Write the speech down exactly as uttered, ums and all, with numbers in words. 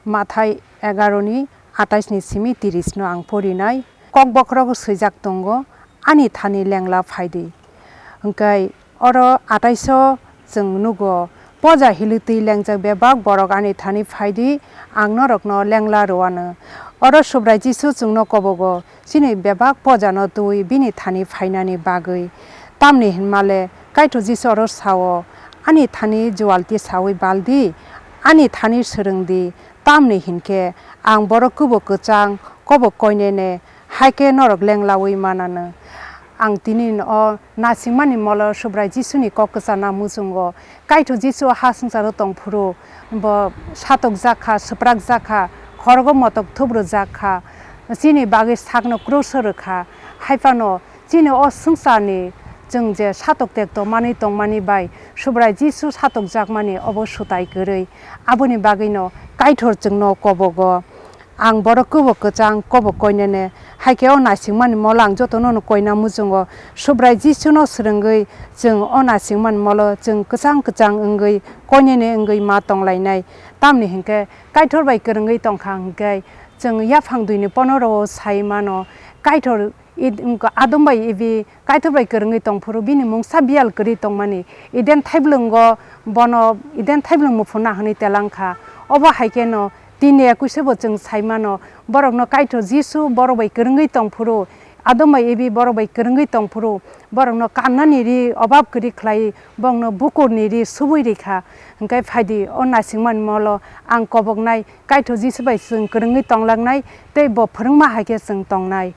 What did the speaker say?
Mathai egaroni atais ni simi tiris no ang porinai. Kok bokhorogo swijak tongo, "Ani thani lengla phaidi." Hwnkhe oro atais o chwng nugo, "Poja hilwi twi lengjak bebak borok ani thani phaidi, ang norokno lengla rwano." Oro Subrai Jisu chwngno kobogo, chini bebak pojano twi bini thani phainani bagwi. Tamni hinmale Kaitor Jisu oro sao, "Ani thani jual tisaui baldi, ani thani swrwngdi, tamni hinkhe ang borok kubo kwchang, kobo koinene, hai khe norok lenglaui manano." Ang tini o nasingmani molo Subrai Jisuni kok kwchana muchungo. Kaitor Jisu o ha swngcharo tongphuru bo satokjak kha, swprakjak kha, khorogo motok thubrujak kha, chini bagwi sakno kruso rwkha. Haiphano chini o swngcharni chwng je satok tekto manwi tongmani bai Subrai Jisu satokjakmani obo swtai kwrwi. Aboni bagwino Kaitor chwngno kobogo. Ang borok kubo kwchang, kobo koinene, hai khe o nasingmani molo ang jotono no koina muchungo. Subrai Jisuno swrwngwi chwng o nasingmani molo chwng kwchang kwchang wngwi koinene wngwi ma tonglainai. Tamni hinkhe Kaitor bai kwrwngwi tongkha hinkhe chwng yaphang duini ponoro o sai mano. Kaitor Id-, wngkha Adam bai Evi Kaitor bai kwrwngwi tongphuru bini mungsa biyal kwrwi tongmani Eden thaiblwngo bono Eden thaiblwng muphunna hwnwi telangkha. Obo hai kheno tini ekuisebo chwng sai mano, borokno Kaitor Jisu borok bai kwrwngwi tongphuru, Adam bai Evi borok bai kwrwngwi tongphuru, borokno kannani ri obab kwrwi khlai, borokno bukurni ri subui rikha. Hwnkhe phaidi o nasingmani molo ang koboknai Kaitor Jisu bai chwng kwrwngwi tonglaknai tei bo phwrwngma hai khe chwng tongnai.